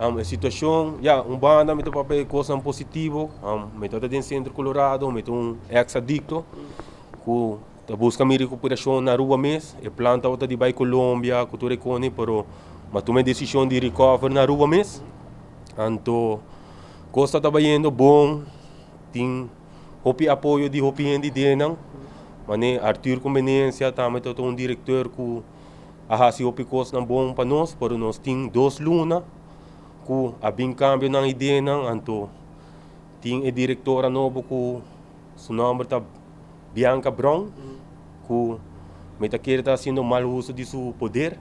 E situacion, ya, un banda mi ta papia cosnan positivo, mi ta den Centro Colorado, mi ta un ex adicto cu ta busca mi recuperacion na Aruba mes. E plan tabata di bay Colombia cu tur e cone, pero m'a tuma e decision di recover na Aruba mes. Anto cos ta bayendo bon, tin hopi apoyo di hopi hende den nan. Mane Arthur Conveniencia tambe ta un director cu a haci hopi cosnan bon pa nos, pero nos tin 2 luna cu a bin cambio nan ideanan. Anto tin e directora nobo cu su nomber ta Bianca Brown, cu mi ta kere ta haciendo mal uso di su poder.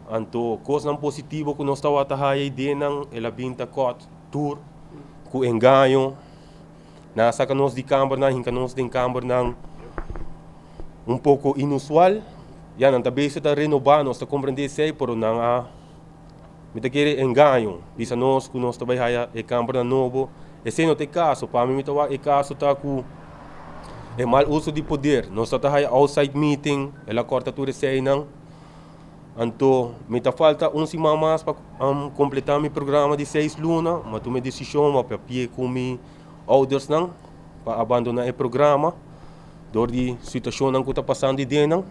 Anto cosnan positivo cu nos tawata haya ideanan, el a bin ta cut tur cu engaño. Nan a saca nos di kambernan, hinca nos den kambernan un poco inusual. Ya, nan ta bezig ta renoba, nos ta comprende esey, pero nan a, mi ta kere, engaño, bisa nos cu nos ta bay haya e kambernan nobo. Esey no ta e caso. Pa mi, mi ta wak e caso ta cu e mal uso di poder. Nos ta haya outside meeting, el a corta tur eseynan. Anto mi ta falta un siman mas pa completa mi programa di 6 luna. M'a tuma e decision, m'a papia cu mi oudersnan pa abandona e programa door di situacionnan cu ta pasando den nan.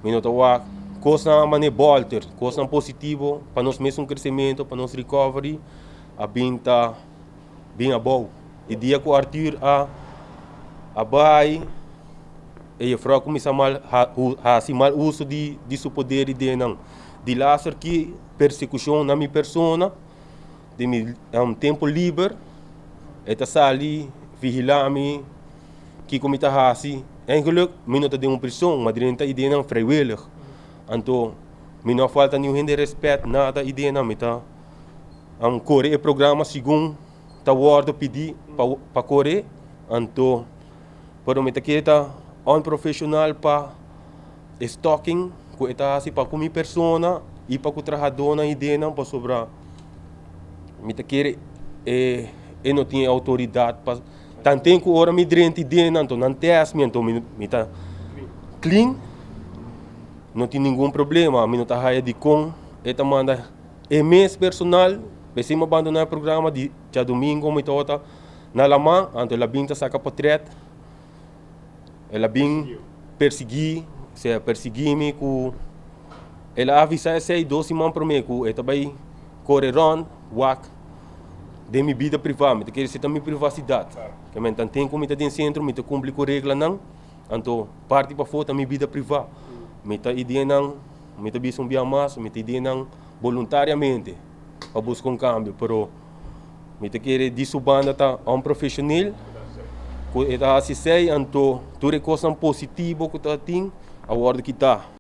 Mi no ta wak cosnan mane bolter, cosnan positivo pa nos mes crecemento, pa nos recovery, a bin ta bin abou. E dia cu Arthur a bay, e juffrouw a cuminsa haci mal uso di su poder den nan. Di laster ki persecucion na mi persona, di mi tempo liber, e ta sali vigila mi kico mi ta haci. Eigenlijk, mi no ta den un prison, ma drenta ideanan vrijwillig. Anto, mi no falta ningun hende respet, nada ideanan, mi ta core e programa segun ta wordo pidi pa core. Anto, pero mi ta kere ta unprofessional pa stalking cu e ta haci pa cu mi persona y pa cu trahadornan ideanan, pasobra mi ta kere e no tin autoridad pa tanten cu ora mi drenta ideanan, anto nan test mi, anto mi ta clean, no tin ningun problema. Mi no ta haya di con e ta manda e mes personal. P'esey mi a abandona e programa. Di diadomingo mi tabata na lama, anto el a bin ta saca portret, el a bin persegui, sea persegui mi, cu el a avisa esey 2 siman prome cu e ta bay core rond wak den mi bida priva. Mi ta kere esey ta mi privacidad. Ke men tanten cu mi ta den centro, mi ta cumpli cu reglanan. Anto parti pafo ta mi bida priva. Mi ta ideanan, mi ta bisa un bia mas, mi ta ideanan voluntariamente pa busca un cambio, pero mi ta kere di su banda ta unprofessional cu e ta haci esey. Anto tur e cosnan positivo cu ta tin a wordo kita.